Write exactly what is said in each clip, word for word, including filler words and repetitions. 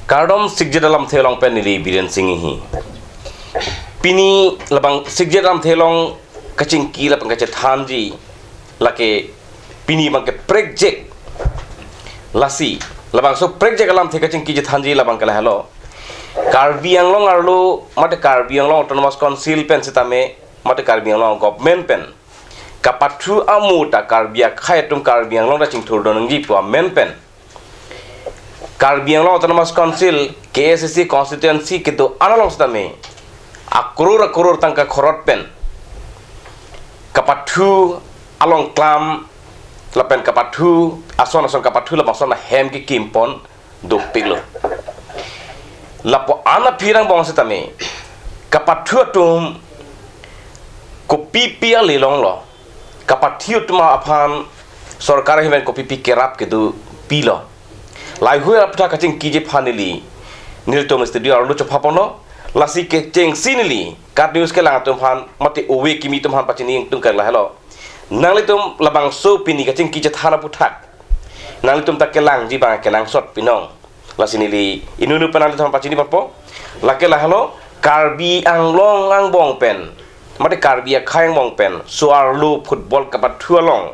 Kardom, Sikjit Alamthe along pen neli Biren Singh hi. Pini labang Sikjit Alamthe along kachingki lapen kachethanji lake pini abangke prekjak. Lasi labangso prekjak alamthe kachingki chethanji labangke lahelo. Karbi Anglong arlo mate Karbi Anglong Autonomous Council pen sitame mate Karbi Anglong government pen kapathu amo ta Karbi akhei atum Karbi Anglong ta chingthurdun nangji pu amen pen Karbi Anglong Autonomous Council, K A A C C constituency kedo-an along sitame akror akror tangka khorot pen kapathu along klam lapen kapathu ason ason kapathu labangson ahem kekim pon dopiklo. Lapu-an aphi angbong sitame kapathu atum kopipi ale longlo, kapathu atum aphan sorkar ahin pen kopipi kerap kedo pilo. Lahei aputhak kachingkiji aphan neli nelitum studio arlo chopha ponlo. Lasi kechengsi neli KAT News kelang atum aphan mate ove kimi atum aphan pachini ingtung ke lahelo. Nanglitum labangso pini kachingki chethan aputhak nanglitum ta kelangji abang kenangsot pinong. Lasi neli inut inut pen nanglitum aphan pachini ponpo. Lake lahelo, Karbi Anglong angbong pen mate Karbi akhei angbong pen so-arlo football kapathu along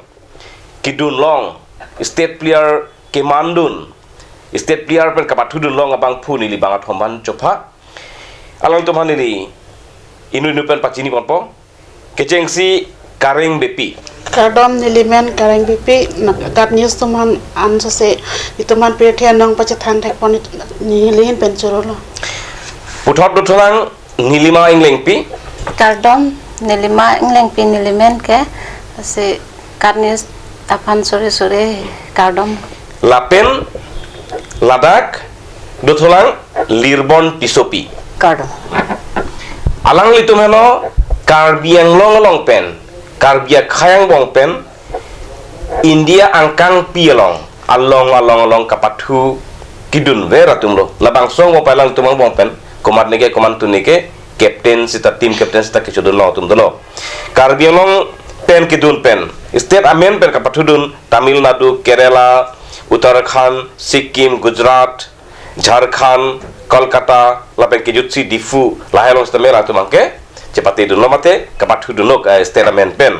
kedun long, state player kemandun, state player pen kapathudun long abangphu neli bang athom aphan chopha. Alangtum aphan neli inut inut pen pachini ponpo. Kechengsi Kareng Beypi. Kardom, neli men Kareng Beypi, na KAT News atum aphan ansose itum aphan pirthe anong pachethan thek pon it-, neli ahin pen chorolo. Puthot dothulang Nilima Englengpi. Kardom, Nilima Englengpi neli men ke, si KAT News aphan sore sore kardom. Lapen ladak dothulang Lirbon Tissopi. Kardom. Alanglitum helo Karbi Anglong along pen, Karbi akhei angbong pen, India angkangpi along, along, along, along kapathu kedunver atumlo. Labangso angbong pen, alangtum angbong pen, komat neke, komat tu neke, captain sita, team captain sita kechodun long atum dolo. Karbi Anglong pen kedun pen, state amen pen kapathudun, Tamil Nadu, Kerala, Uttarakhand, Sikkim, Gujarat, Jharkhand, Kolkata, lapen kejutsi Diphu, lahei along sitame latum abangke chepatedunlo mate kapathudunlo, eh, state amen pen.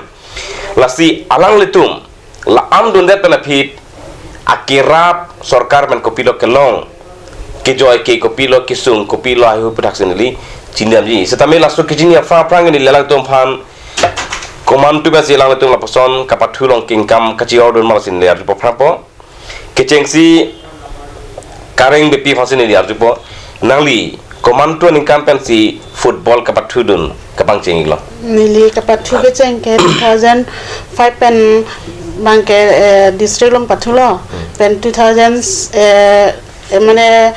Lasi alanglitum la-an dundet pen aphi akerap sorkar pen kopilo kelong, kejoi ke kopilo, kesung kopilo, lahei aputhak si neli chinidamji. Sitame laso kechini aphrang aphrang neli alangtum aphan komantu pensi alanglitum lapuson kapathu along kengkam kachiordun ma si neli arjupo phrangpo. Kechengsi Kareng Beypi aphansi neli arjupo, nangli komantu aningkan pensi football kapathudun kapangcheng iklo? Neli kapathu kecheng ke two thousand five pen abangke, eh, district along pathulo. Hmm. Pen two thousand, eh, eh, mane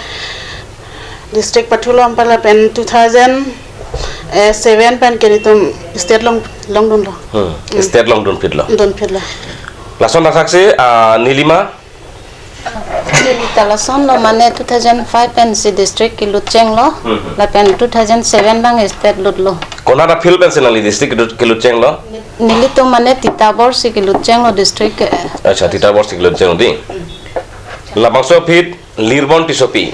district pathulo, anparla pen two thousand seven pen ke nelitum state along longdunlo. Hmm. Hmm. State along dunphitlo. Dunphitlo. Lason thakthak si, ah, Nilima? Neli ta lasonlo, mane two thousand five pensi district kelutchenglo. Hmm, hmm. Lapen two thousand seven abang state lutlo. Konat afield pensi nangli district kelut-, kelutchenglo? Nelitum mane Titarbor si kelutchenglo district ke. Acha, Titarbor si kelutchenglo dei. Labangso aphi Lirbon Tissopi.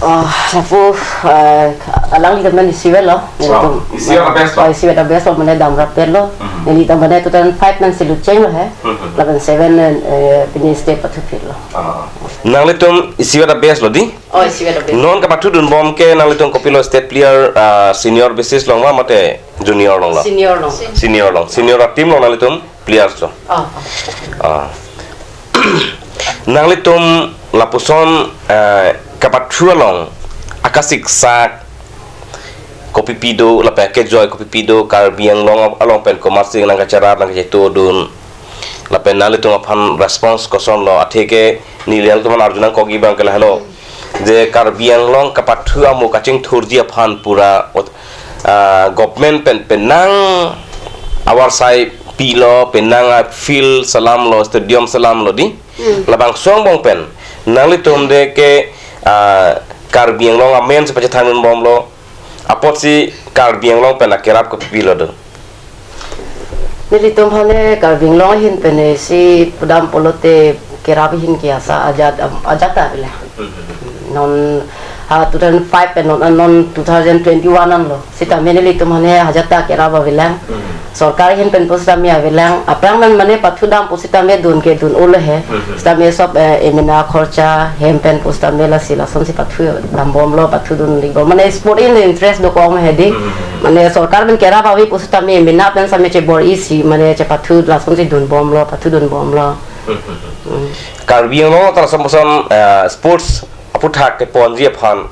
Ah, lapu, ah, alangli teman isivet lo. Oh, isivet abes lo. Oh, isivet abes lo, mane damrap pen lo. Mhm. Neli ta mane two thousand five pensi lutchenglo he. Mhm. Lapen seven, eh, pini state pathuphitlo. Ah. Nanglitum isivet abes lo dei? Oh, isivet abes. Non kapathudunbom ke nanglitum kopilo state player, ah, senior basis along ma mate junior alonglo? Senior along. Senior along. Senior a-team along nanglitum players lo. Ah. Ah. Nanglitum lapuson, eh, kapathu along akasiksak kopipi do, lapen kejoi kopipi do, Karbi Anglong along pen komatsi nangkacharap nangkachetudun, lapen nanglitum aphan response kosonlo, atheke neli nanglitum aphan arjunangkokji abangke lahelo. Je Karbi Anglong kapathu amo kachingthurji aphan pura ot-, ah, government pen penang avarsai pilo, penang a-field selamlo, stadium selamlo dei. Hmm. Labangso angbong pen nanglitum de ke, ah, Karbi Anglong amen si pachethandunbomlo, apotsi Karbi Anglong pen akerap kopilo do? Nelitum aphan ke Karbi Anglong ahin pen isi pudam pulote kerap ahin ke asa ajat, ajat ta pila. Hmm. Non ha two thousand five pen non, non two thousand twenty-one anlo. Sitame nelitum mane ajat ta kerap avelang. Hmm. Sorkar ahin pen pusitame avelang. Aphrang non mane pathudam pusitame dun ke dun-olo he. Hmm. Sitame sob, eh, emena khorcha hem pen pusitame lasi lasonsi pathudambomlo, pathudunlibom. Mane sport in interest dokok ma hedi. Hmm. Mane sorkar pen kerap ave pusitame emena pen sitame chebor-isi, mane chepathu lasonsi dunbomlo, pathudunbomlo. Hmm. Karbi Anglong ta lason puson, eh, sports aphuthak keponji aphan,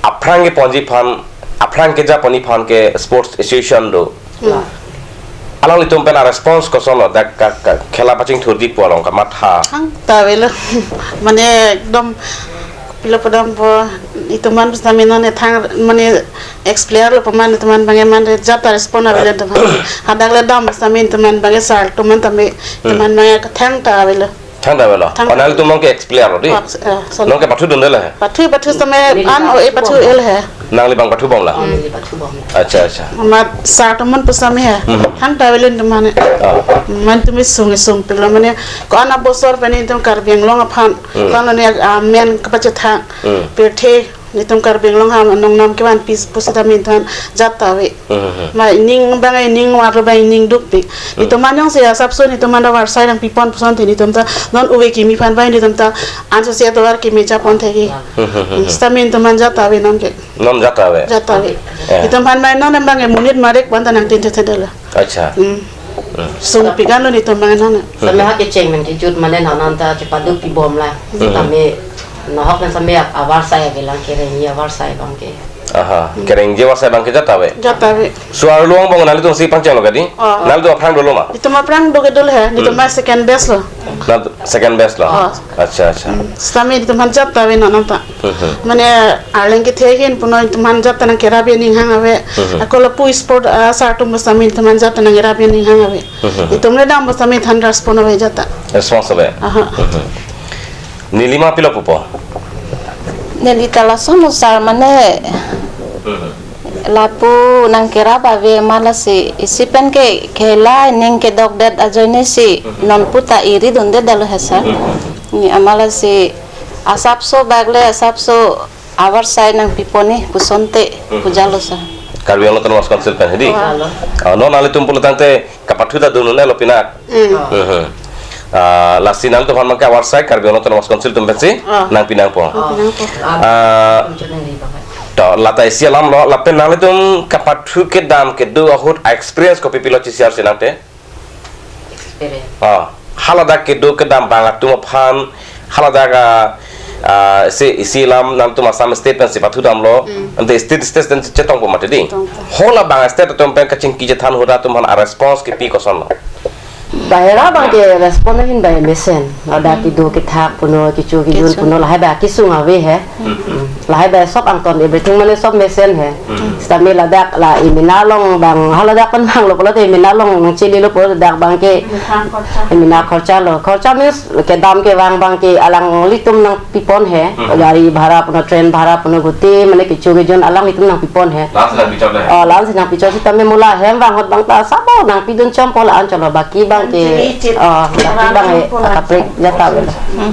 aphrang keponji aphan, aphrang kejaponji aphan ke sports association do. Hmm. Alanglitum pen a-response kosonlo, dak ka, ka, khela pachingthurji pu along kamatha. Thangta avelo. Mane ekdom pilo padampo, itum aphan pusitame non e thang, mane ex-player lo pu mane itum aphan abangke mane ajat ta respond avelo itum aphan. Hadak le dam pusitame itum aphan abangke sar atum aphan tame itum aphan abangke thangta avelo. Thangta avelo. Thangta. Oh, nanglitum along ke ex-player lo di? Oh, eh, sorry. Along ke pathudunde le he? Pathu, pathu sitame an o e pathu el he. Nangli abang pathubomlo? Hmm. Neli pathubomlo. Acha, acha. Amat sar atum aphan pusitame he. Hmm. Thangta avelo itum aphan. Ah. Mane itum sung sung pilo mane ko-an abosor pen itum Karbi Anglong aphan. Hmm. Ko-an lo ne amen kapachethang. Hmm. Pirthe itum Karbi Anglong ha nongnam kevanpi pusitame itum aphan ajat ta ave. Hmm. Ma ning abang ning war abang ning dukpik. Hmm. Itum aphan jongsi asapso itum aphan avarsai nangpipon puson te itum ta non ove kimi aphan abang itum ta anso si atovar kimi japon thekji. Hmm, hmm, hmm, hmm. Sitame itum aphan ajat ta ave non ke. Non ajat ta ave? Ajat ta ave. Eh. Itum aphan abang non abang monit marek pu anta nangthan thekthedetlo. Acha. Hmm. Hmm. Sungpik anlo itum abang non. Hmm. Sitame ha kecheng pen kejut mane non anta chepaduk pibomlo. Hmm. Sitame nahok pen sitame avarsai avelang kerengji avarsai abangke. Aha, kerengji avarsai abangke ajat ta ave? Ajat ta ave. So arlo angbong nanglitum si pangchenglo kedi? Oh. Nanglitum aphrang dolo ma? Itum aphrang do ke dolo he, itum Hmm. ma second batch lo. Nang second batch lo? Oh. Acha, acha. Hmm. Sitame itum aphan ajat ta ave non anta. Hmm. Mane arleng kethe ahin punon itum aphan ajat ta nangkerap aning hang ave. Hmm. Ako lapu sport, ah, sar atum pusitame itum aphan ajat ta nangkerap aning hang ave. Hmm. Itum le dam pusitame than respond ave ajat ta. Response ave? Aha. Hmm. Neli ma pilo pupo? Neli ta lason osar mane Hmm. lapu nangkerap ave ma lasi isi pen ke khela aning kedokdet ajoine si Hmm. non puta iri dundedetlo he sir. Hmm. Ne ma lasi asapso bak le asapso avarsai nangpipon ni puson te Hmm. pujalo sir. Karbi Anglong Autonomous Council pen hedi? Pujalo. Ah, non nanglitum pulo tangte kapathu ta dun un-elo pinak. Hmm. Hmm. Ah, lasi nanglitum aphan abangke avarsai Karbi Anglong Autonomous Council atum pensi Ah. nangpi nangpo. Ah. Nangpo. Ah, to lata isi alamlo, lapen nanglitum kapathu kedam kedo ahut experience kopi pilo chisiar si nangte? Experience. Ah, haladak kedo kedam abang atum aphan, haladak, ah, ah, si isi alam nanglitum Assam State pensi pathudamlo, Hmm. ante state state pen chetongpo mati di. Chetongpo. Hala abang state atum pen kachingki chethan ahut atum aphan a-response kipi kosonlo? Bahera abangke respond ahin abang mesen. Ladak Hmm. kedo kethak punon kecho kejun Kecho. punon lahai abang kesung ave he. Hmm. Hmm. Lahai abang sob angton everything mane sob mesen he. Hmm. Sitame ladak la emena along abang haladak pen abang lo pulote emena along nangchelilo pulo dak abangke Emena khorcha. emena khorcha lo. Khorcha means kedam kevang abangke alanglitum nangpipon he. Hmm. Gari bhara punon train bhara punon gute mane kecho kejun alanglitum nangpipon he. La-ansi nangpichot le? Oh, la-ansi nangpichot sitame mo la hem vang ahut abang ta sabo nangpidun chompo la-an chotlo baki abangke. Chini chit. Oh, baki abang he Rang po la. kaprek ajat ta avelo. Hmm.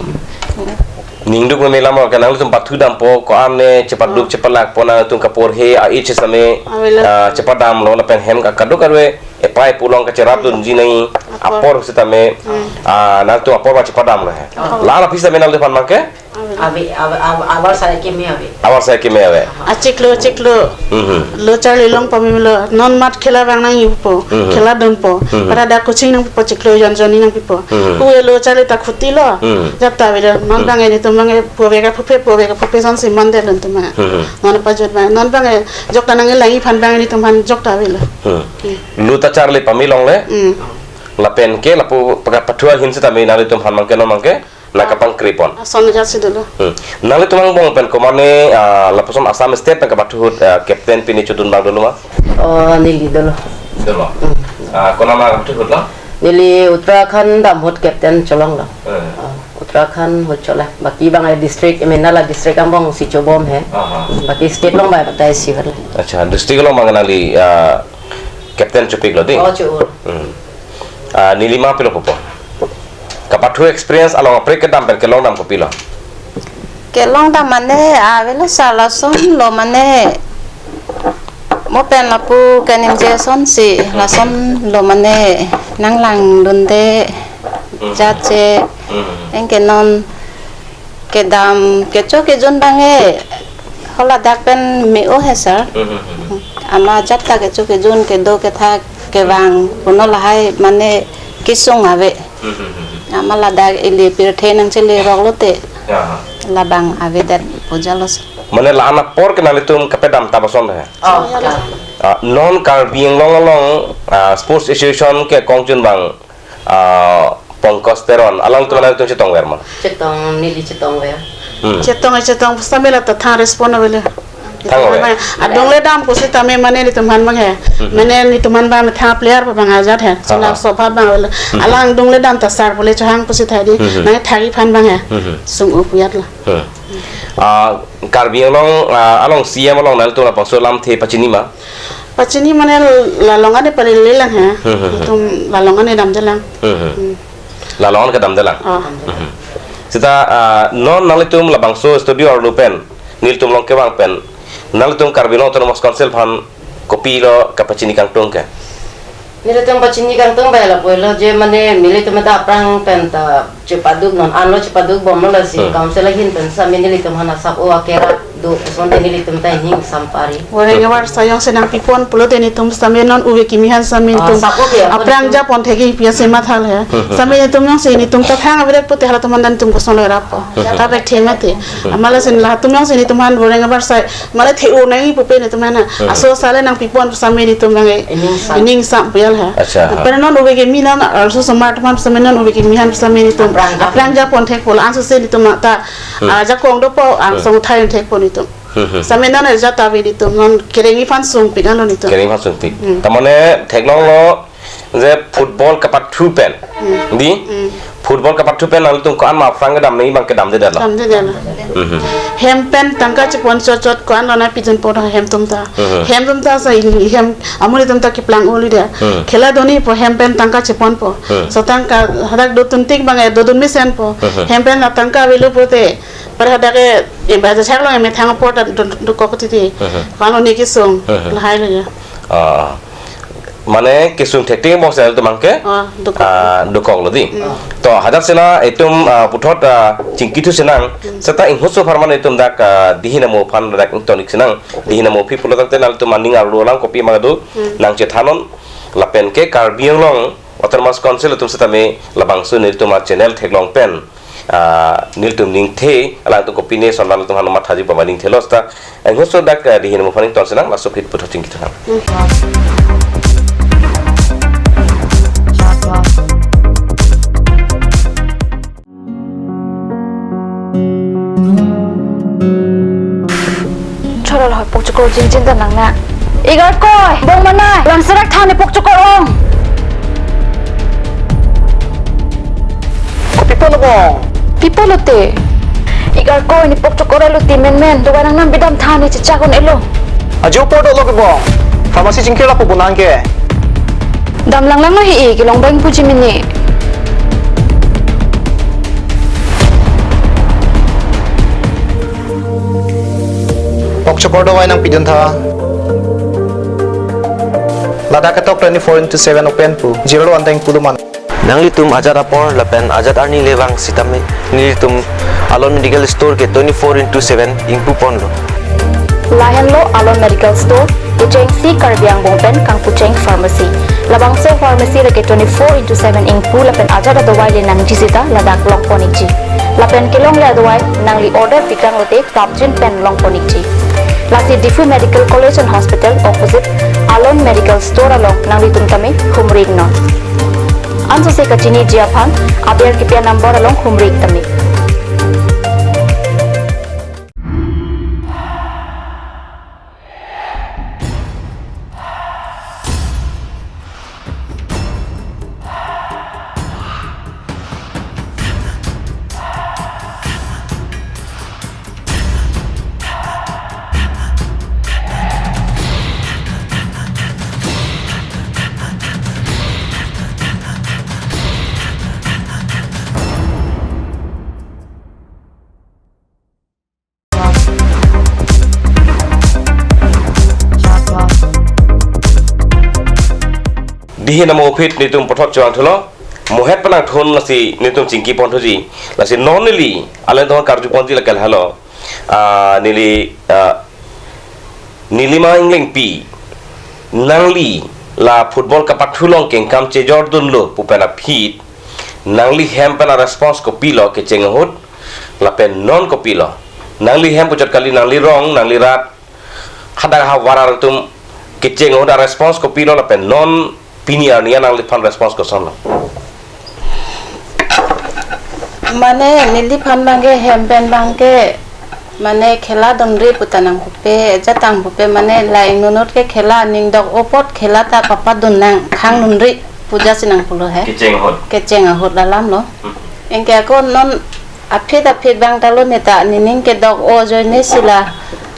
Ningduk meme alam ke nanglitum pathudampo ko-an ne chepaduk Hmm. chepalakpo nanglitum kaporhe a-age sitame, Avelo. ah, chepadamlo lapen hem ka kaduk kaduk epei pu along kacherap dunji nangji Apor. apor sitame, Hmm. ah, nanglitum apor abang chepadamlo he. Oh. La la phi sitame nanglitum aphan abangke? Ave, ave, ave, avarsai keme ave. Avarsai keme ave. Achiklo, achiklo. Mhm. Lo charli long pamimlo. Non mat khela vang nangjipo. Mhm. Khela dunpo. Mhm. Para dak coaching nangpo chiklo jon jon nangpipo. Mhm. Pu lo charli ta khuti lo. Mhm. Ajat ta ave lo. Non Mhm. abang nelitum abang pu ave kaphupe, pu ave kaphupe asonsi mandetlo itum abang. Mhm. Non pajut abang. Non abang jok ta nangkelangji aphan abang nelitum aphan jok ta avelo. Mhm. Hmm. Lo ta charli pame longle. Hmm. Lapen ke lapu paka pathu ahin sitame nanglitum aphan abangke non abangke nangkapangkrepon. Ason ajat si dolo. Hmm. Nanglitum angbong pen komane, ah, lapuson Assam State pen kapathu ahut, ah, captain pine chodun abang dolo ma? Oh, neli dolo. Dolo. Hmm. Ah, konat ma kapathu ahutlo? Neli Uttarakhand dam ahut captain cholonglo. Eh. Oh, Uttarakhand ahut cholo. Baki abang district, emena la district angbong si chobom he. Aha. Baki state along abang batai si hole. Acha, district along abang nangli, ah, captain chopiklo di? Oh, cho. Hmm. Ah, neli ma pilo pupo? Kapathu experience along kaprek kedam pen kelongdam kopilo? Kelong ta mane avelo sir, lasonlo mane. Mo pen lapu kaningje asonsi, lasonlo mane nanglangdunde, Hmm. jat che, Hmm. anke non kedam kecho kejun abang ke, haladak pen me-o he sir. Hmm, hmm, hmm, hmm. Ama jat ta kecho kejun, kedo kethak, kevang, puno lahai mane kesung ave. Hmm, hmm, hmm, hmm. Ama ladak ili pirthe nangchele rok lote. Ya, ha. Labang avedet puja lo sir. Mane la-an apor ke nanglitum kapedam ta bason he. Oh, ya. Ah, non Karbi Anglong along, ah, Sports Association ke kongchun abang, ah, Pankaj Teron, alangtum, alangtum chetongver ma? Chetong, neli chetongver. Hmm. Chetong, chetong, samela ta thang respond avelo. Thang ave. Adung le dam pusitame mane netum aphan abang he. Hmm. Mane netum aphan abang thang player abang ajat he. China Ah, ah. Sobha abang avelo. Hmm. Alang adung le dam ta sir pule chohang pusitame di. Hmm. Mane thari aphan abang he. Hmm. Sung-o pu ajat lo. Hmm. Ah, Karbi Anglong, ah, along C M along nanglitum labangso alamthe pachini ma? Pachini mane la along ane pale lelang he. Hmm, hmm, hmm. Netum la along ane damdelang. Hmm, hmm. Hmm. La along ane kedamdelang. Oh. Hmm. Seta, ah, non nanglitum labangso studio arlo pen, nelitum along kevang pen, nanglitum Karbi Anglong Autonomous Council aphan kopilo kapachini kangtung ke? Nelitum pachini kangtung abang lapu lo je mane nelitum ta aphrang pen ta chepaduk non anlo chepaduk bomlo, lasi Hmm. council ahin pen sami nelitum aphan asap o akera do, kosonte nelitum ta ining sampari. Voreng avar asai jongsi nangpipon pulote netum sami non ove kimi aphan sami Ah, netum sap o ke, aphrang apo japon thekji pu ase mathal he. Hmm. Sami netum jongsi netum ta thang avedet pute halatum aphan netum kosonlo rapo. Hmm. Ta bek thema te. Hmm. Amala sin latum jongsi netum aphan voreng avar asai mane the-o nangji pupe netum aphan. Hmm. Aso asai le nangpipon sami netum abang ke Ining sam. Ining sam pu ajat he. Acha, ha. Pare non ove kimi non also smart aphan sami non ove kimi aphan sami netum. Aphrang japon. Aphrang japon thekpo la ansose netum ta, Hmm. ah, jakong dopo, ang Hmm. song thai thekpo netum. Hmm, hmm. Sami non ajat ave netum, non kerengji aphan sungpik alo netum. Kerengji aphan sungpik. Hmm. Ta mane theklonglo je football kapathu pen. Hmm. Di? Hmm. Football kapathu pen nanglitum ko-an ma aphrang kedam nangji abang kedamdedetlo? Damdedetlo. Hmm, hmm. Hem pen tangka chepon chot chot ko-an lone pijun po hem atum ta. Hmm. Hem atum ta sa ili hem amonit atum ta keplang uli dia. Hmm. Khela doni po hem pen tangka cheponpo. Hmm. So tangka hadak dotun tik abang e dodun mesenpo. Hmm. Hem pen tangka avelo pute. Pare hadak ke, em, baja chak lo em thang apor ta do, do, dokok titi. Hmm. Ko-an lone kesung, Hmm. lahai lo ya. Ah. Mane kesung thekthek bok sel tumang ke? Ah, dokok. Ah, dokoklo di. Hmm. To, hadak sena itum, ah, puthot, ah, chingki thu sinang. Hmm. Seta inghutso apharman itum dak, ah, dihin amo aphan dak ingtonik sinang. Dihin amo aphi pulo tangte nanglitum aning arlo alang kopi ma do. Hmm. Nangchethannon lapen ke Karbi Anglong Autonomous Council atum setame labangso nelitum a-channel theklong pen, ah, nelitum ningthe alangtum kopine son nanglitum aphan mathaji pama ningthelo seta. Inghutso dak, ah, dihin amo aphan ington sinang, laso aphi puthot chingki thunang. Chorol hoi pokchokor jingjing ta nang na. Ik Arkoi, bong manai, lang serak than ne pokchokor ong. Kopi pulo bong? Pi pulote? Ik Arkoi, ne pokchokor alote menmen, dovai nangnam bidam than ne chechak un-elo. Ajo apor dolo ke bong. Pharmacy chingkir lapu bonang ke. Dam langlanglo he-e, kelong abang puji mene. Pokchokor dovai nangpidun tha. Ladak ketok twenty-four into seven open pu. Jirlo anteng pulo man. Nanglitum ajat apor lapen ajat arni le vang sitame nelitum Alon Medical Store ke twenty-four into seven ingpu ponlo. Lahenlo Alon Medical Store, kechengsi Karbi angbong pen kangpucheng pharmacy. Labangso pharmacy lake twenty-four into seven ingpu lapen ajat adovai le nangji sita ladak longpon ikji. Lapen kelongle adovai nangli order pikang lote prapjin pen longpon ikji. Lasi Diphu Medical College and Hospital opposite Alon Medical Store along nanglitum tame humri iknon. Ansose kachiniji aphan aber kipi anumber along humri ik tame. Dihin amo phit netum puthot chevang thulo. Mohet penang thun lasi netum chingki pon thuji. Lasi non neli alangtum karju ponji lake lahelo. Ah, neli, ah, Nilima Englengpi, nangli la football kapathu along kengkam chejordunlo pu pen aphi, nangli hem pen a response kopilo kecheng ahut, lapen non kopilo? Nangli hem puchot kali, nangli rong, nangli rat, hadak havar atum kecheng ahut a response kopilo, lapen non pini arni an nangliphan response kosonlo? Mane neliphan abangke hem pen abangke mane khela dunri puta nangpupe, jatang pupe, mane la ingnunut ke khela ning dok-o apot khela ta papadun nang khang dunri pu jasi nangpulo he. Kecheng ahut. Kecheng ahut alamlo. Hmm. Anke ako non aphi ta aphi abang ta lo, neta nening kedok-o ajoine si la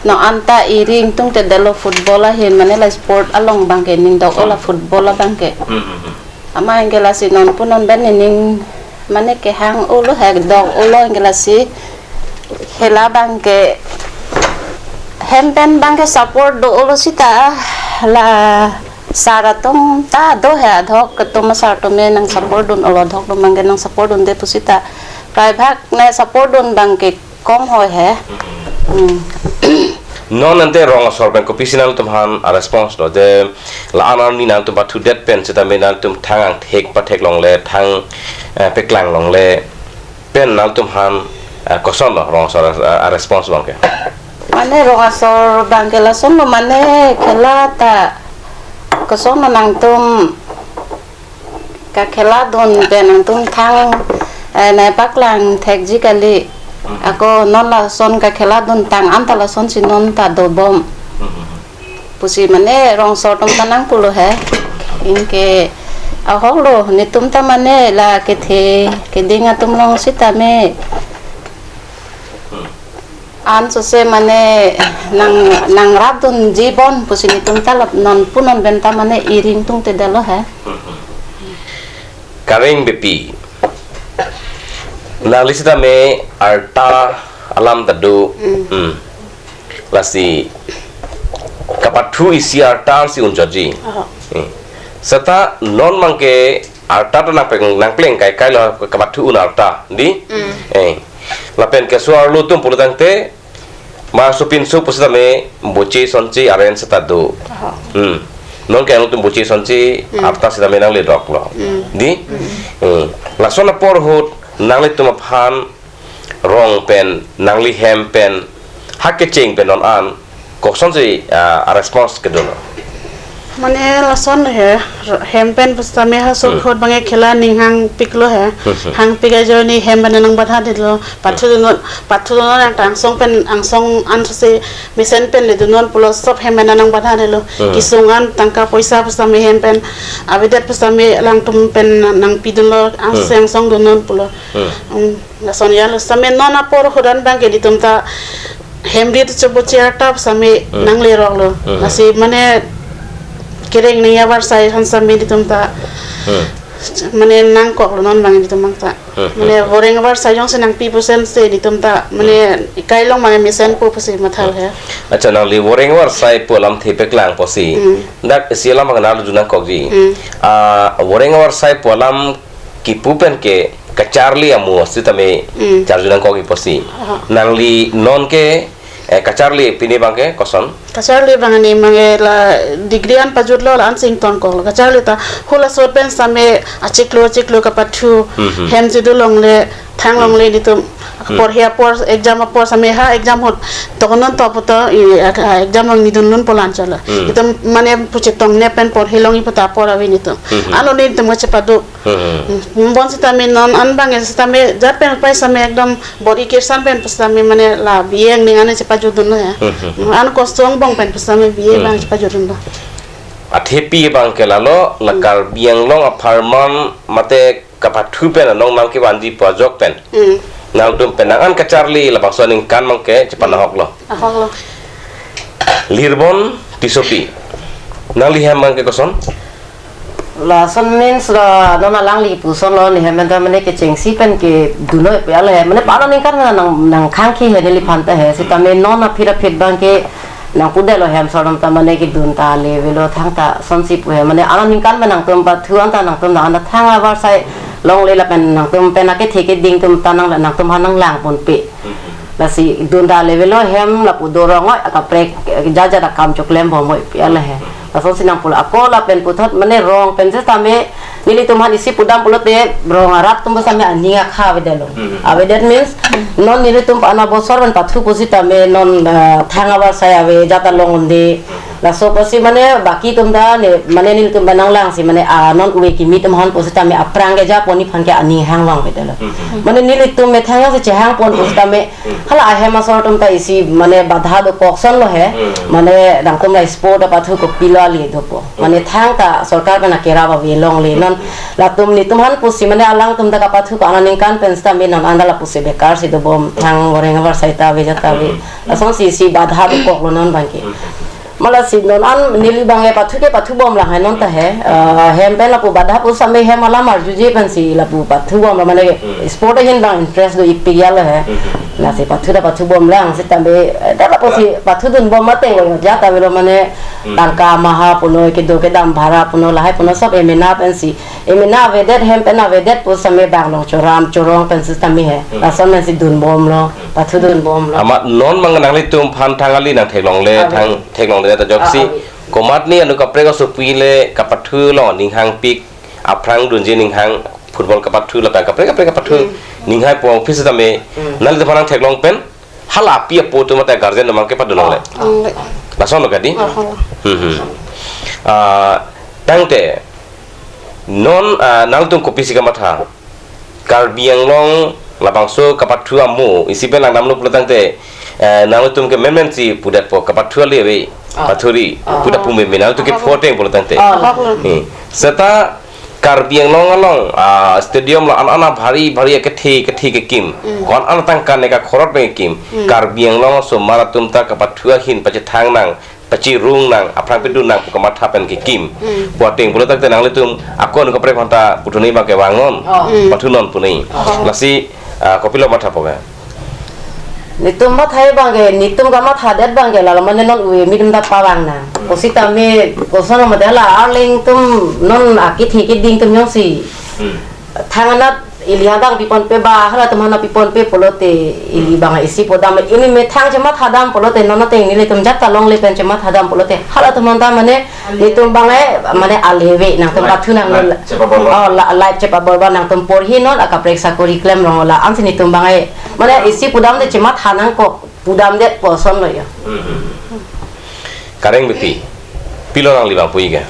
non anta iri ingtungtedetlo football ahin, mane la sport along abangke ning dok-o la football abangke. Hmm, hmm, hmm. Amat anke lasi non pu non pen nening mane kehang-olo he, dok-olo anke lasi khela abangke hem pen abangke support do-olo seta la sar atum ta do he, adhok ketum asar atum nang support dun-olo, adhok atum abangke nang support dunde pu seta praibhag ne support dun abangke kom hoi he. Hmm. Non ante rong asor pen kopisi nangtum aphan a response lo, je la-an arni nangtum pathudet pen seta me nangtum thang angthek pathek longle, thang, eh, peklang longle pen nangtum aphan, eh, kosonlo rong asor, eh, a response abangke? Mane rong asor abangke lasonlo, mane khela ta kosonlo, nangtum kakhela dun pen nangtum thang, eh, nai paklang thekji kali. Hmm. Ako non lason kakhela dun tang anta lasonsi non ta dobom. Hmm. Pusi mane rong asor atum ta nangpulo he. Anke ahoklo, netum ta mane la kethe keding atum along seta me. Hmm. An sose mane nang, nangrap dunji bon pusi netum ta lap non pu non pen ta mane iri ingtungtedetlo he. Kareng Beypi, nangli seta me arta alam ta do. Mm. Mm. Lasi kapathu isi arta si unjotji. Aha. Mm. Seta non abangke arta ta nangpleng, nangpleng kai kailo kapathu un arta, di? Mm. Eh. Lapen keso-arlo atum pulo tangte, ma sopinso pusita me boche sonche aren seta do. Aha. Hmm. Non ke nangtum boche sonche, hmm, arta seta me nangledoklo. Hmm. Di? Hmm. Hmm. Lason apor ahut nanglitum aphan rong pen, nangli hem pen, ha kecheng pen non an kosonsi, ah, a response kedo? Mane lason he, hem pen pusitame ha sok, hmm, hot abangke khela ning hangpiklo he. Hmm, hmm. Hangpik ajoine hem pen nang badha dilo. Pathu, hmm, dunnon, pathu dunnon nang ta angsong pen, angsong an sose mesen pen ledunnon pulo, sob hem pen nang badha dilo. Hmm. Kesung an tangka poisa pusitame hem pen, avedet pusitame alangtum pen nangpidunlo, ang, hmm, sose angsong dunnon pulo. Hmm. Hmm. Lason ya lo sitame non apor ahut an abangke netum ta hem rit chobot chair tap sitame, hmm, nangleroklo. Hmm. Lasi mane kereng ning avarsai han sitame netum ta, hmm, mane nangkoklo non abang netum abang ta. Hmm. Mane voreng avarsai jongsi nangpi pusen si netum ta mane, hmm, ekai along mane mesenpo pusi mathalo he. Accha, nangli voreng avarsai pu alamthe paklang pusi. Hmm. Dak isi alam abang nangli arju nangkokji. Hmm. Ah, voreng avarsai pu alam kipu pen ke kacharli amo sitame, mm, charju nangkokji pusi. Aha. Nangli non ke, eh, kacharli pini abangke koson? Kacharli abang ani mane la degree an pajutlo, la-an si ingtonkoklo. Kacharli ta hula sot pen sitame achiklo achiklo kapathu, mhm, hem si do longle, thang, mm, longle netum, mm, porhi apor, exam apor sitame ha exam ahut tokonon to puto, i, a, a, exam along nidunlun polan chala. Mm. Netum mane puchetong ne pen porhi longji puta apor ave netum. Mhm. Ano netum chepado. Hmm. Hmm, bonsitame non an abang sitame jat pen pai sitame ekdom bor-i kirsan pen pusitame mane la B A ning an chepajutdunlo ya. Hmm, hmm, hmm. An kosong bong pen pusitame B A, hmm, abang chepajutdunlo. Athepi abangke lalo, la, hmm, Karbi Anglong apharman mate kapathu pen along nangkevanji pu ajok pen. Hmm. Nangtum pen nang an kacharli labangso aningkan abangke chepan, hmm, ahoklo. Ahoklo. Lirbon Tissopi. Nangli hem abangke koson? Lason means la non alangli pusonlo, ne hem pen ta mane kechengsi pen kedunlo pe alo he. Mane pa-an aningkan nang, nangkhangkhi he neliphan ta he. Sitame non aphi aphi abangke Nangpudetlo hem asor atum ta mane kedun ta le avelo, thangta lasonsi pu he, mane aningkan pen nangtum pathu anta nangtum ta anta thang avarsai longle lapen nangtum pen akethe keding atum ta nang nangtum aphan nanglang ponpe. Lasi dun ta le avelo hem lapu dorong oi akaprek, eh, jat jat akam choklem bom oi pi ala he. Lasonsi nangpulo ako lapen puthot mane rong pen setame nelitum aphan isi pudam pulote rong arat atum setame aning akha avedetlo. Mhm. Avedet means non nelitum aphan abosor pen pathu pusitame non, eh, thang avarsai ave jat along un-e. Laso pusi mane baki atum ta ne mane nelitum ta nanglangsi mane, ah, non ove kimi atum aphan pusitame aphrang ke japo nephan ke aning hang vang avedetlo. Mhm. Mane nelitum methang si chehang pon pusitame hala ahem asor atum ta isi mane badha dokok ason lo he. Hmm. Mane nangtum la sport apathu kopilo ale dopo. Mane thangta sorkar pen akerap ave longle non latum netum aphan pusi mane alangtum ta kapathu ko aningkan pen setame non anta lapusi bekar si dobom thang voreng avarsai ta ave jat ta ave. Hmm. Lasonsi isi badha dokoklo non abangke. Hmm. Malasi non an neli abangke pathu ke pathu bomlang hai non ta he. Eh, hem pen lapu badha pu setame hem alam arjuje pensi lapu pathu bomlang mane Hmm. sport ahin abang interest do ipik ya lo he. Hmm. Lasi pathu ta pathu bomlang setame, eh, ta lapusi pathu dun bom mate jat avelo mane Hmm. tangka maha puno kedo kedam bhara puno lahai puno sob emena pensi. Emena avedet hem pen avedet pu setame bang long choram chorong pensi setame he. Hmm. Lason pensi dun bomlo, pathu dun bomlo. Amat non abang nanglitum aphan thang kali nangtheklongle, Ave. thang theklongle ta ajoksi. Ah, ave. Komatne anu kaprek asopi le kapathu along aning hangpik, aphrang dunji aning hang, football kapathu lapen kaprek kaprek kapathu Hmm. aning hangpik pusitame Hmm. nanglitum aphan nangtheklong pen hala api apo atum mate guardian atum abangke padun longle. Ah. Longle. Lason lo kadi? Ah, hala. Hmm, hmm. Ah, tangte non, ah, nangtum kopisi kamatha? Karbi Anglong labangso kapathu amo isi pen langdamlo pulo tangte, eh, nangtum ke menmen si pudetpo kapathu ale ave Ah. pathuri Ah. puta pume me nangtum ke Ah. photeng pulo tangte. Ah. Hmm. Seta Karbi Anglong along, ah, stadium lo an ana bhari bhari kethe kethe kekim. Hmm. Ko an ana tangka ne kakhorot pen kekim. Hmm. Karbi Anglong asomar atum ta kapathu ahin pachethang nang pachirung nang, aphrang pedun nang pu kamatha pen kekim. Hmm. Pu ateng pulo tangte nanglitum ako anu kaprek aphanta puthuni abangke vangnon. Oh. Hmm. Pathunon puni. Oh. Lasi, ah, kopilo mathapo ke? Netum matha abangke, netum kamathadet abangke lalo mane non ove kimi atum ta pavang nang. Hmm. Pusitame, koson mate hala arleng atum non akethe keding atum jongsi Hmm. thang anat ili adang piponpe ba, halatum aphan piponpe pulote, ili abang isi pudam, ili methang chemathadam pulote, non ateng nelitum jat ta longle pen chemathadam pulote, halatum aphan ta mane, netum abang, eh, mane ale ave, nangtum Life, pathu nang life lo. Chepaborba. Oh, la-, life chepaborba nangtum porhi non, akaprek sakori klem rong la, ansi netum abang, eh, mane isi pudam te chematha nangkok, pudamdetpo ason lo ya. Hmm, hmm, hmm. Kareng Beypi, pilo nangli abang pu-i ke?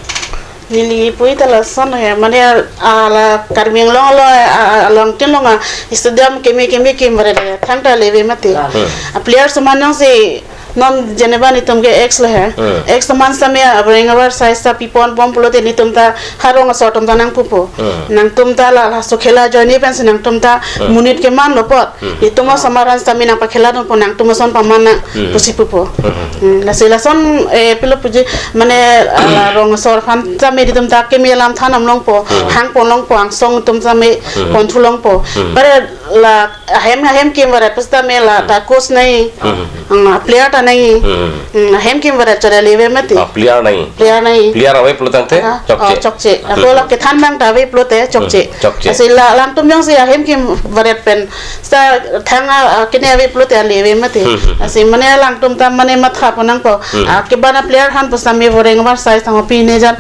Neli pu-i ta lason he, mane, ah, la Karbi Anglong lo, ah, ah, along tin long, ah, stadium kimi kimi kim bare de, thangta le ave mati. Hmm. Ah, player atum an jongsi non jeneba netum ke ex lo he. Hmm. Ex atum an setame abreng avarsai ta pipon bom pulote netum ta harong asor atum ta nangpupo. Hmm. Nangtum ta la, laso khela ajoine pensi nangtum ta Hmm. monit kemanlo apot. Hmm. Netum asomar an setame nangpakhela dunpo, nangtum ason paman nang Hmm. pusi pupo. Hmm. Hmm, lasi lason, eh, pilo puji, mane, ah, la rong asor aphan setame netum ta keme alam than nam longpo, Hmm. hang pon longpo, angsong atum setame Hmm. pon thu longpo. Hmm. Bare la ahem ahem kim bare pusitame la Hmm. ta coach nai, Hmm. ang player ta nai, Hmm. Hmm, ahem kim bare chore le ave mati. Ah, player nai. Player nai. Player ave pulo tangte, Ah, chokche. Oh, chokche. Ako Hmm. la kethan abang ta ave pulote, chokche. Hmm. Chokche. Lasi la alangtum jongsi ahem kim bare pen sa thang a, a, kene ave pulote ale ave mati. Hmm, hmm, hmm. Lasi mane alangtum ta mane matha pon nangpo. Hmm. Ah, kebana player aphan pusitame voreng avarsai sang pine jan.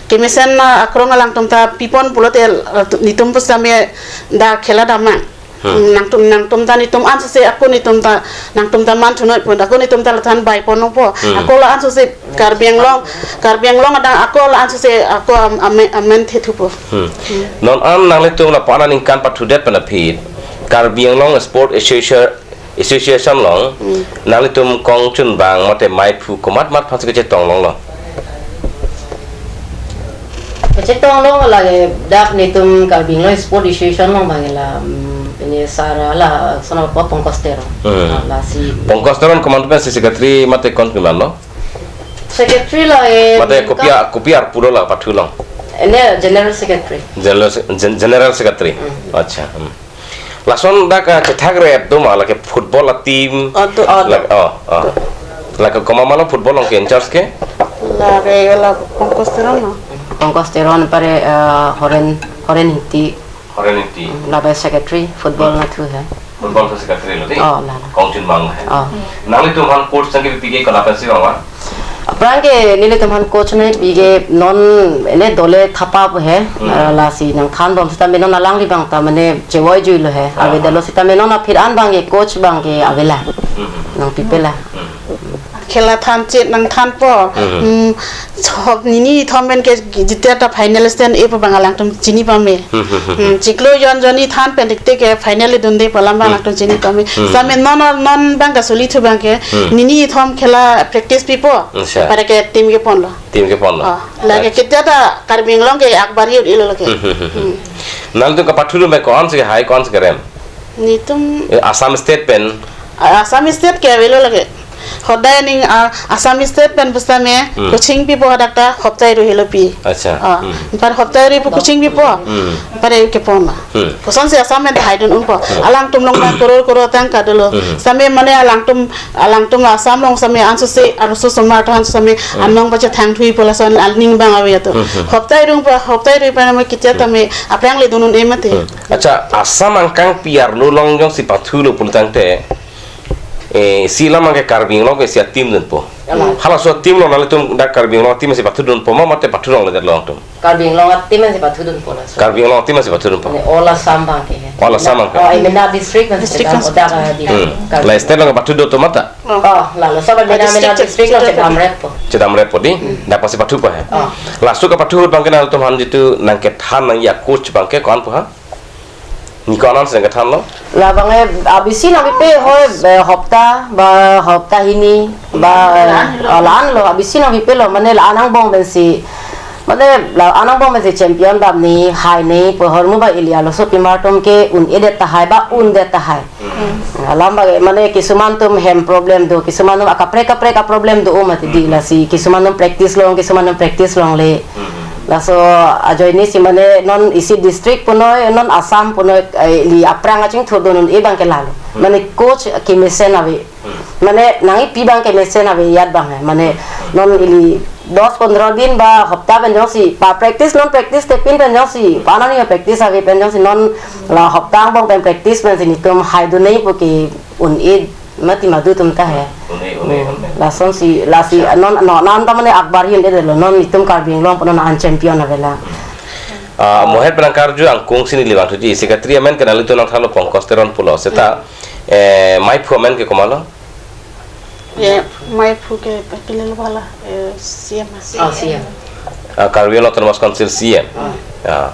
Kemesen na akrong alangtum ta pipon pulote, ah, netum pusitame dak khela dam nang. Hmm. Nangtum, nangtum ta netum ansose ako netum ta, nangtum ta man thunoi pon, ako netum ta la than bai pon nangpo. Hmm. Ako la ansose Karbi Anglong, Karbi Anglong adang ako la ansose ako am-, amen, amen the thupo. Hmm. Hmm. Non an nanglitum lapu-an aningkan pathudet pen aphi Karbi Anglong Sport Association, Association along, Hmm. nanglitum kongchunbang mate maiphu komat mat aphansi kachetong longlo? Kachetong long lake dak netum Karbi Anglong Sport Association along abang la, mm, pini sara la, sono po Pankaj Teron. Hmm. Ah, lasi Pankaj Teron komantu pensi secretary mate kon komanlo? Secretary la, eh, Mate kopi a-, kopi arpu do la pathu long? Ene general secretary. General se-, gen-, general secretary. Hmm. Acha. Hmm. Lason dak, ah, chethak ret do ma lake football a team. Oh, do. Oh, do. Lake, oh, oh. Do. Lake komat ma lo football along ke in-charge ke? Lake la Pankaj Teron lo. Pankaj Teron pare, eh, Horen, Horen Ingti. Horen Ingti. Lapen secretary football nathu he. Football secretary lo dei? Oh, la, la. Kongchun bang he. Oh. Nanglitum aphan coach tangke pike konat pensi bang ma? Aphrang ke nelitum aphan coach nangpike non ene Dole Thapa pu he. Hmm. Eh, lasi nangthanbom sitame non alangli abang ta mane chevoi juilo he. Ah. Avedetlo sitame non aphi an abang ke coach abang ke avela. Hmm. Nangpipe la. Hmm. Khela than chit nangthanpo. Hmm. Hmm. Hop nini thom pen ke jitia ta final stand-e pu abang alangtum chini pame. Hmm, hmm, hmm, hmm. Hmm, chiklo jon jonni than pen dikte ke final le dunde pu alam abang Hmm. alangtum chini pame. Hmm. Sitame non non abang kasuli thu abang ke Hmm. nini thom khela practice pipo. Acha. Pare ke team keponlo. Team keponlo. Oh, lake Acha. Ketia ta Karbi Anglong ke akbar yut ilo lake. Hmm, hmm, hmm, hmm. Hmm. Nanglitum kapathudun pen ko-ansi kehai, ko-ansi kerem? Netum Eh, Assam State pen? Assam State ke avelo lake. Hodai ning, ah, Assam State pen pusitame Hmm. coaching pipo hadak ta hoptai ru helo pi. Acha. Ah, Hmm. par hoptai ru pu coaching pipo. Hmm. Pare kepon ma. Hmm. Kosonsi Assam pen ta haidun unpo. Hmm. Alangtum along abang koror koror tangka dolo. Hmm. Sitame mane alangtum, alangtum Assam along sitame ansose arloso osomar ta han sitame Hmm. anong pachethang thuipo lason aning abang ave ato. Hmm, hmm. Hoptai ru pa, hoptai ru pa nama ketia Hmm. tame aphrang le dun un-e mati. Hmm. Acha, Assam angkang pi arlo along jongsi pathulo pulo tangte, eh, isi alam abang ke Karbi Anglong ke isi a-team dunpo. Alam. Halaso a-team along nanglitum dak Karbi Anglong a-team si pathudunpo ma mate pathu longledetlo nangtum? Karbi Anglong a-team si pathudunpo laso. Karbi Anglong a-team si pathudunpo. Mane all Assam abang ke he. All Assam abang ke. Oh, eh, mena district abang District sedang abang. Odak, eh, di Hmm. Karbi. La state along pathudo to mata? Oh, lalo, sobat Oh, mena, mena district district lo district. Chedamreppo. Chedamreppo dei? Hmm. Dak pasi pathupo he. Oh. Laso kapathu ahut abang ke nanglitum aphan jitu nangkethan nangji a-coach abang ke ko-an pu ha? Ni ko-an ansi nangkethanlo? La abang ke abisi nangpipe hoi, eh, hopta, ba hopta hini, ba, Hmm. eh, la-an lo, abisi nangpipelo, mane la-an angbong pensi. Mane la-an angbong pensi champion damne, haine, pu ahormu ba ili arlosopimar atum ke un-edet tahai, ba undet tahai. Hmm. Alam abang ke mane kisuman atum hem problem do, kisuman atum akaprek kaprek a-problem do, oh, mati di Hmm. lasi kisuman atum practice long, kisuman atum practice longle. Hmm. Laso ajoine si mane non isi district punoi, non Assam punoi, eh, ili aphrang kachingthurdun un-e abang ke lalo. Hmm. Mane coach kemesen ave. Hmm. Mane nangkipi abang kemesen ave ajat abang he. Mane non ili dos pondro din ba hopta pen jongsi pa-practice, non practice tepin pen jongsi, pa nani practice ave pen jongsi non la hopta angbong pen practice pensi netum haidun nangji pu ke un-e mati madu atum ta he. Un-e, un-e, Hmm. un-e. Lasonsi, lasi Acha. non, non, non ta mane akbar yun-edetlo, non netum Karbi Anglong pu non an champion avela. Ah, Mohet pen nangkarju angkung si neli vangthuji, secretary amen ke nanglitum nangthanlo Pankaj Teron pulo. Seta, Hmm. eh, maiphu amen ke komatlo? Eh, maiphu ke pile lo pala, eh, C M. Oh, C M. Ah, Karbi Anglong Autonomous Council C M. Ah. Ah.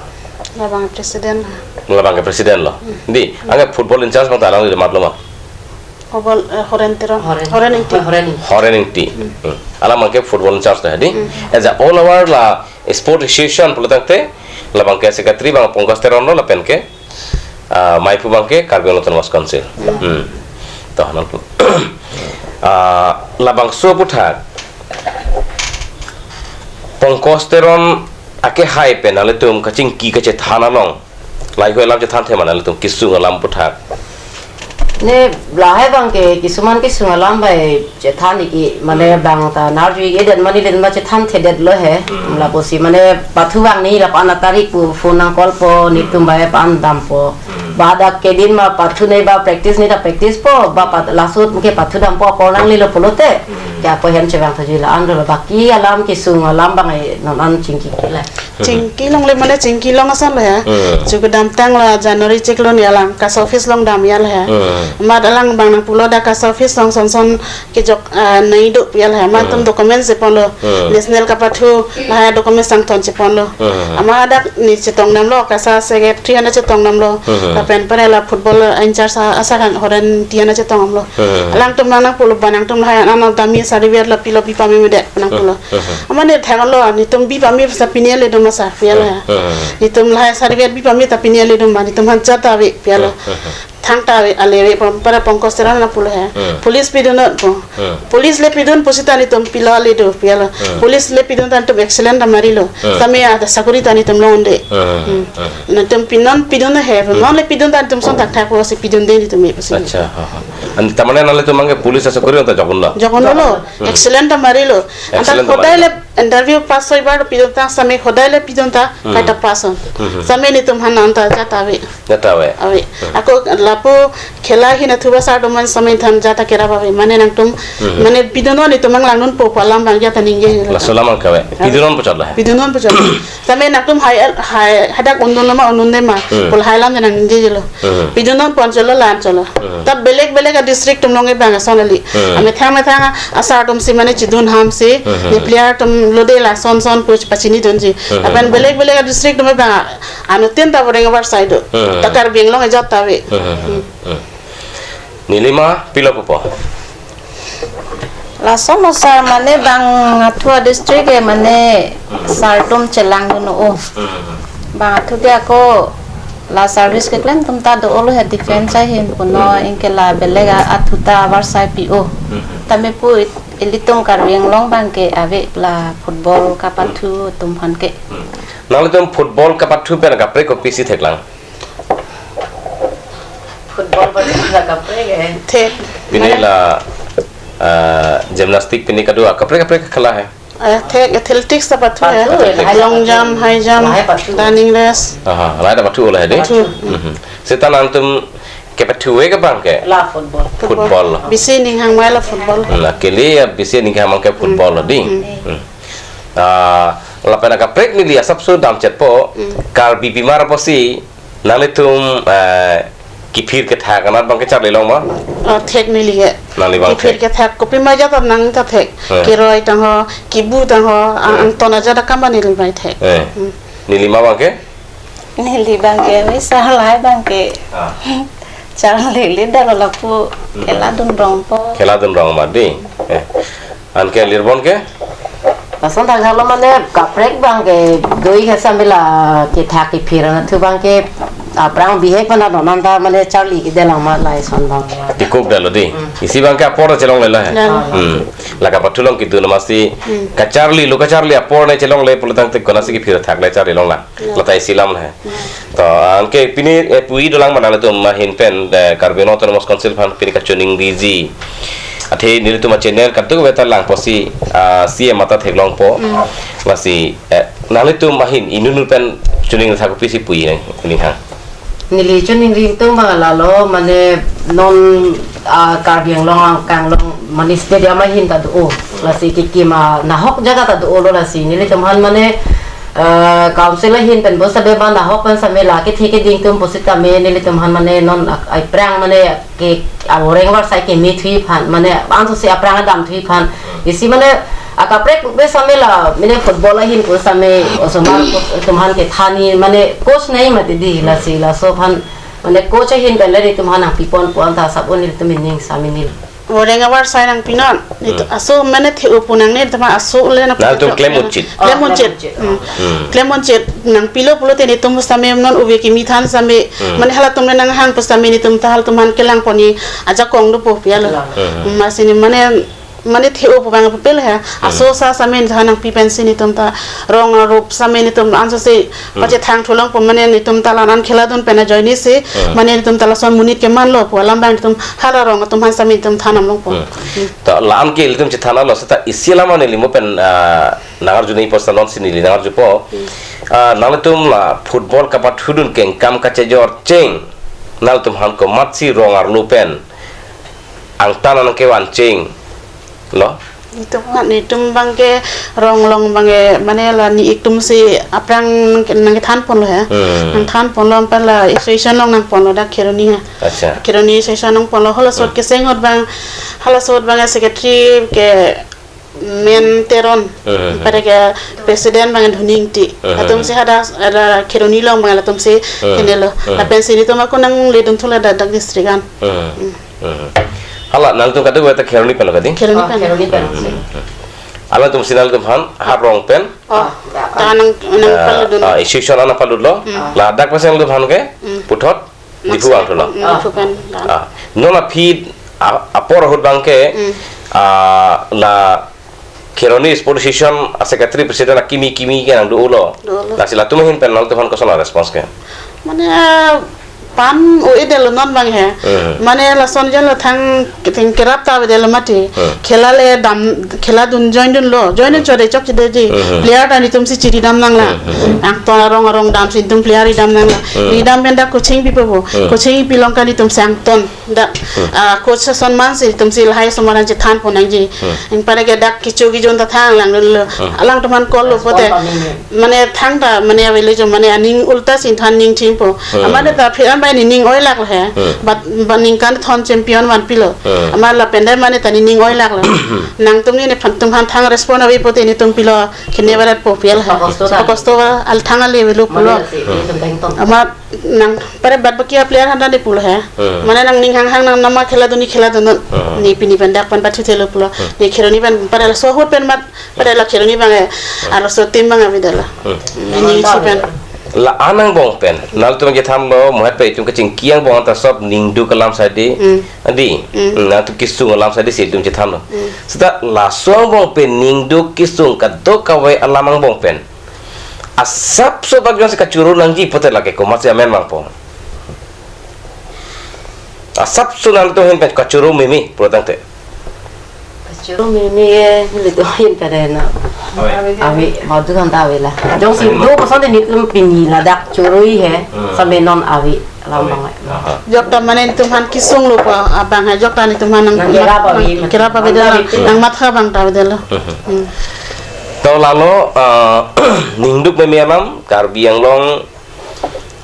Labang president. Labang ke president lo. Hmm. Dei, anke football in-charge abang ta alangli matlo ma? Football, eh, Horen Teron. Horen. Horen Ingti. Horen Ingti. Horen Ingti. Hmm. Hmm. Alangli abang ke football in-charge ta dei. Hmm. As a all over la sport association pulo tangte, labang ke secretary abang Pankaj Teron lo lapen ke ah, maiphu abang ke Karbi Anglong Autonomous Council. Hmm. Toh, nang tu. Ah, labangso aputhak Pankaj Teron akehai pen nanglitum kachingki kachethan along, lahei hui alam chethanthe ma nanglitum kesung alam aputhak? Ne lahei abang ke kisuman kesung alam bai chethan iki, mane Hmm. bang ta nerjui-edet mane len ma chethanthedetlo he. Hmm. Lapusi mane pathu abang ne lapu-an atarik pu phone nang-call po, netum Hmm. bai pan dampo. Hmm. Ba dak kedin ma pathu ne ba practice ne ta practice po, ba pat lasut ke pathu dampo apor nanglelo pulote. Hmm. Ke apor hem chevangthuji la-an lo, baki alam kesung alam abang e non an chingki ke la. Chingki longle mane chingki long ason lo ya. Hmm. Chu kedamtang la January chiklo ni alang KASA office along dam ya la ya. Hmm. Amat alang abang nangpulo dak KASA office along sonson kejok, ah, nai do pu ya la ya. Amat atum Hmm. document cheponlo. Hmm. National kapathu lahei document sangthon cheponlo. Hmm. Amat dak ne chetong damlo, KASA secretary aphan chetong damlo. Hmm. Lapen pare la football in-charge a-, asakang Horen Ingti aphan chetong damlo. Hmm. Alangtum nang nangpulo ba nangtum lahei an damji certificate la pilo bi pame medet nangpulo. Hmm. Amat ne thanglo, netum bi pame sa pini ale doma sa pu ya la ya. Hmm. Netum lahei certificate bi pame ta pini ale doma, netum aphan chata ave pu ya la. Hmm. Thangta ave ale ave pon para Pankaj Teron nangpulo he. Hmm. Police pidun po. Hmm. Police le pidun pusita netum pilo ale do pu ya la. Hmm. Police le pidun ta netum excellent ta marilo. Hmm. Tame ada sakuri ta netum longde. Hmm. Hmm. Hmm. Netum pinon pidun he. Hmm. Non le pidun ta netum son thakthak po si pidunde netum e pusi. Acha, ha, ha. An tamane nanglitum abangke police asokori anta jokdunlo. Jokdunlo. Hmm. Excellent ta marilo. Anta excellent ta hodai marilo. Le interview pass hoibar pidun ta same hodai le pidun ta Hmm. kaita pass on. Hmm. Same netum aphan anta jat ave. Jat ave. Ave. Hmm. Ako lapu khela ahin athu ba sar doman same than jat ta kerap ave. Mane nangtum, Hmm. mane pidunnon netum abang langdunpo pu alam abang jat ta ningje. Laso alam abang kave. Ave. Pidunnonpo chotlo. Pidunnonpo chotlo. Same nangtum hai, hai, hadak undunlo ma, undunde ma. Hmm. Pul hai alam nang ningjelo. Hmm. Pidunnon pon chotlo, lan chotlo. Hmm. Ta belek belek a-district atum along abang ason kali. Hmm. Amethang methang asar atum si mane chidun ham si, Hmm. ne player atum lode lason son pu pachinidunji. Hmm. Lapen belek belek a-district atum abang anuttin ta Boreng abar side do. Hmm. Ta Karbi Anglong ajat ta ave. Hmm. Hmm. Hmm. Neli ma pilo pupo. Laso ma sar mane bang athu a-district ke mane sar atum chelangdun o. Hmm. Bang athu ke ako la service keklem atum ta do-olo he defense ahin punon anke la belek a-, athu ta abar sai pi o. Hmm. Tame pu it-, ilitum Karbi Anglong abangke ave la football kapathu atum aphan ke. Hmm. Nanglitum football kapathu pen kaprek kopisi theklang? Football pen la kaprek eh. Thek. Pini la, ah, gymnastic pini kado, ah, kaprek kaprek khela hai. Eh, thek, athletics ta pathu hai. Pathu hai, lahai long pathu. Jump, high jump, lahai pathu. Running race. Aha, lahai ta pathu lahai dei. Pathu. Mhm. Seta nangtum kepathu-e ke abangke? La football. Football. Football. Bisi ning hang mai la football. Hmm, akele ya bisi ning hang abangke football dei. Hmm. Hmm. Ah, lapen akaprek neli asapso damchetpo, Hmm. Karbi pimar apotsi, nanglitum, eh, kiphir kethak anat abangke charlilong ma? Oh, thek neli ke. Nangli abang Kiphir thek. Kethak, kopima jat ta nang ta thek. Eh. Keroi tangho, kibu tangho, ang, Eh. angton ajat akam neli abang thek. Eh. Hmm. Neli ma abangke? Neli abangke, wisa lahai abangke. Ah. Charlile dalo lapu, Hmm. khela dunrongpo. Khela dunrong ma dei. Eh. Anke Lirbon ke? Lason thakthaklo mane kaprek abangke doi ke same la kethak kiphir anatthu abangke aphrang bihek pen adon anta mane charli kedelang ma lason abang. Tikuk dalo dei. Hmm. Isi abangke apor chelonglelo he. Dalo. Hmm. La kapathu along kedun amatsi Hmm. kacharli, lo kacharli apor ne chelongle pulotangte konatsi kiphir thak le charlilong la. Ya. Lata isi alam he. Hmm. To, anke pini, eh, pu-i dolang ma nanglitum ahin pen, eh, Karbi Anglong Autonomous Council aphan pini kachiningriji. Athe nelitum a-channel kadokave ta lang apotsi, ah, C M ata theklongpo. Hmm. Lasi, eh, nanglitum ahin inut inut pen chiningri thak kopisi pu-i nang, ning hang. Neli chiningri atum abang lalo, mane non, ah, Karbi Anglong angkang along mane stadium ahin ta do. Lasi kekim anahok jaga ta dolo lasi nelitum aphan mane, eh, council ahin pen bo sitame ba nahok pen sitame la kethe keding atum pusitame nelitum aphan mane non ak-, aphrang mane ke aboreng abar sai kemethu aphan mane ansose aphrang adamthu aphan isi mane akaprek pu sitame la mane football ahin pu sitame osomar atum aphan kethan ni mane coach nangji mati dei lasi laso aphan mane coach ahin pen le nelitum aphan nangpipon pu anta sap-un nelitum aning sitame neli. Boreng abar sai nangpinon. Nelitum Hmm. aso mane the-o pu nangne, nelitum aso le na Nangtum pajok klem na. Unchit. Klem Oh, unchit. Klem unchit. Hmm. Hmm. Klem unchit nangpilo pulote nelitum sitame non ove kimi than sitame. Hmm. Mane halatum le nanghang pu sitame nelitum ta halatum aphan kelang ponji ajakong dopo pu ya lo. Kelang. Hmm. Amatsi ne mane, mane the-o pu abang apapel he. Hmm. Aso sa sitame nelitum aphan nangpi pensi nelitum ta rong arup sitame nelitum ansose Hmm. pachethang thulong pu mane nelitum ta la-an khela dun pen ajoine si Hmm. mane nelitum ta lason monit kemanlo pu alam abang nelitum hala rong atum aphan sitame nelitum than damlongpo. Hmm. Hmm. To la-an ke ilitum chethanlo seta isi alam neli mo pen, ah, nangarju nangji pu seta non si neli nangarjupo. Hmm. Ah, nanglitum la football kapathudun kengkam kachejor cheng nanglitum aphan komatsi rong arlo pen angtan nangkevan chenglo? Nelitum, nelitum abangke rong along abangke mane la ne-ik atum si aphrang nangke, nangkethan ponlo he. Hmm. Nangthan ponlo anparke la association along nangponlo dak Kheroni he. Acha. Kheroni association along ponlo halaso Hmm. keseng ahut abang, halaso ahut abang secretary ke Men Teron. Hmm. Anparke president abang Dhoni Ingti. Hmm. Latum si hadak, hadak Kheroni along abang latum si Hmm. kenelo. Hmm. Lapen si nelitum ako nangle dunthu la dak, dak district an. Hmm. Hmm. Hmm. Hala nangtum kadokave ta Kheroni pen lo kadi? Kheroni Oh, pen. Kheroni pen. Hmm. Hala tum si nangtum aphan, ha rong pen? Oh, ta nang, nang Ah, paludun. Ah, association an nangpalutlo. Hmm. Ladak pasang nangtum aphan ke? Hmm. Puthot? Diphu Maksud vangthulo. Hmm, Ah. Diphu pen. Ah, non aphi, ah, apor ahut abangke, Hmm. ah, la Kheroni Sport Association a-secretary president akimi kimi ke nangdolo. Dolo. Lasi latum ahin pen nangtum aphan koson a-response ke? Mane, ah, Pan o-edetlo non abang he. Hmm. Mane lason jalo thang kiting kerap ta avedetlo mati. Hmm. Khela le dam, khela dun join dunlo. Join dun chode chokchedeji. Hmm. Player ta netum si chiri dam nanglo. Hmm. Angton arong arong damsi netum player ri dam nanglo. Hmm. Ri dam pen dak coaching pipo bo. Hmm. Coaching pi along ke netum si angton. Dak, hmm, ah, coach ason mansi netum si lahai osomar an chethanpon nangji. Hmm. Anpar ke dak kecho kejun ta thang langdunlo. Hmm. Alangtum aphan call lo pote. Respond ta meme. Mane thangta mane avelo jo, mane aning ulta si than ning chimpo. Hmm. Amat ta phi an bai nening oilaklo he. Hmm. But, but ningkan thon champion vanpilo. Hmm. Amat lapen dai mane ta nening oilaklo. Nangtum ne nephan tum aphan thang respond ave pote netum pilo kene varat po pial he. Pakosto ta. Pakosto va al thang ale velo pulo. Mane si, hmm, netum dengton. Amat nang pare bad baki a player aphan ta ne pulo he. Hmm. Mane nangning hanghang nang nama khela dunji khela dun. Hmm. Ne pini pen dak pen pathuthelo pulo. Hmm. Ne kheroni pen pare laso ahut pen mat pare la kheroni abang e. Hmm. Arloso team abang avedetlo. Hmm. Nening si pen. La-an angbong pen. Nanglitum kethanlo, mohet pen itum kachingki angbong anta sop ningduk alam sadi. Hmm. Adi. Hmm. Hmm, nangtum kesung alam sadi si itum chethanlo. Hmm. Seta laso angbong pen ningduk kesung kadokave alam angbong pen asapso bak jongsi kachoro nangji pote lake komatsi amen vangpo? Asapso nangtum ahin pen kachoro meme pulo tangte. Kachoro meme, eh, nelitum ahin pen na. Ave. Ave, madu kan ta ave la. Jongsi do koson de netum pini ladak choroi he, hmm, sampai non ave alam abang. Aha. Jok ta mane netum aphan kesunglo pa abang he, jok ta netum aphan nang, nang kerap ave, nang kerap ave nang delo, ave. Nang matha abang ta ave delo. Hmm. Hmm. To lalo, ah, ningduk meme alam, Karbi Anglong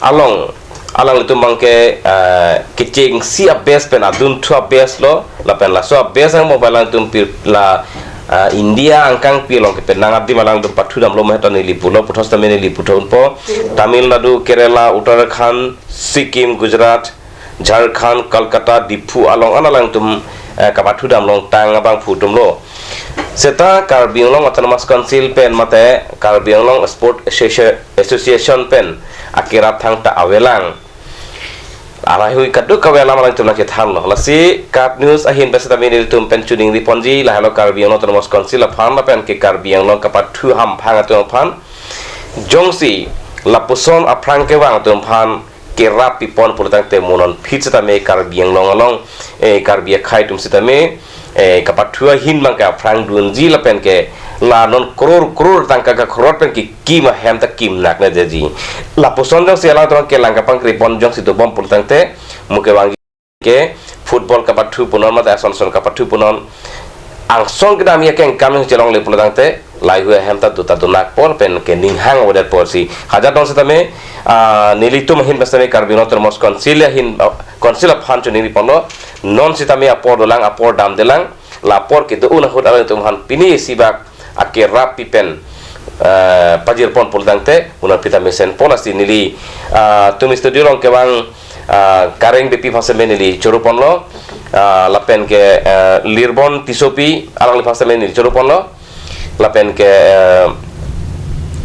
along, alanglitum abang ke, ah, kechengsi a-best pen adunthu a-best lo, lapen laso a-best angbong pen alangtum pi la, ah, India angkang pi along ke pen nang adim alangtum pathu damlo mohet ta neli pulo, puthot sitame neli puthot po, Tamil Nadu, Kerala, Uttarakhand, Sikkim, Gujarat, Jharkhand, Kolkata, Diphu along an alangtum, eh, kapathu damlong tang abangphu atumlo. Seta Karbi Anglong Autonomous Council pen mate Karbi Anglong Sport Associa-, Association pen akerap thangta avelang. Lahaihui kadokave alam alangtum nangkethanlo. Lasi KAT News ahin pen sitame nelitum pen choningri ponji, lahelo Karbi Anglong Autonomous Council aphan lapen ke Karbi Anglong kapathu hamphang atum aphan. Jongsi lapuson aphrang kevang atum aphan kerap pipon pulo tangte mo non phit sitame Karbi Anglong along, eh, Karbi akhei atum sitame, eh, kapathu ahin abang ke aphrang dunji lapen ke la non crore crore tangka kakrot pen kekim ahem ta kimnak nangji. Lapuson jongsi alangtum kelang kapangkrepon jongsi dobom pulo tangte mo kevang ke football kapathu punon mate ason son kapathu punon angsong kedam ya kengkam yang chelongle pulo tangte lahaihui ahem ta do ta donakpo pen ke ning hang avedet apotsi. Hajat non sitame, ah, nelitum ahin pen sitame Karbi Anglong Autonomous Council ahin, ah, Council aphan choningri ponlo. Non sitame apor dolang, apor damdelang, la apor kedo-un ahut alangtum aphan pini isi bak akerap pipen, eh, pajirpon pulo tangte mo non phit ta mesenpo. Lasi neli, ah, tum studio along kevang, ah, Kareng Beypi aphan sitame neli choro ponlo, ah, lapen ke, eh, Lirbon Tissopi alangliphan sitame neli choro ponlo, lapen ke, eh,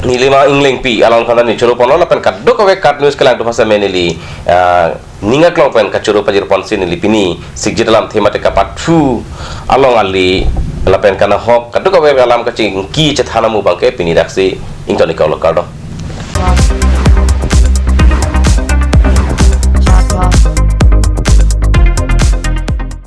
Nilima Englengpi alangliphan ta neli choro ponlo, lapen kadokave KAT News kelang atum aphan sitame neli, ah, ning aklong pen kachoro pajirponsi neli pini sikjit alamthe mate kapathu along ali lapen kanahok kadokave alam kachingki chethan amu abang ke pini daksi ingtoni kalo, kardom.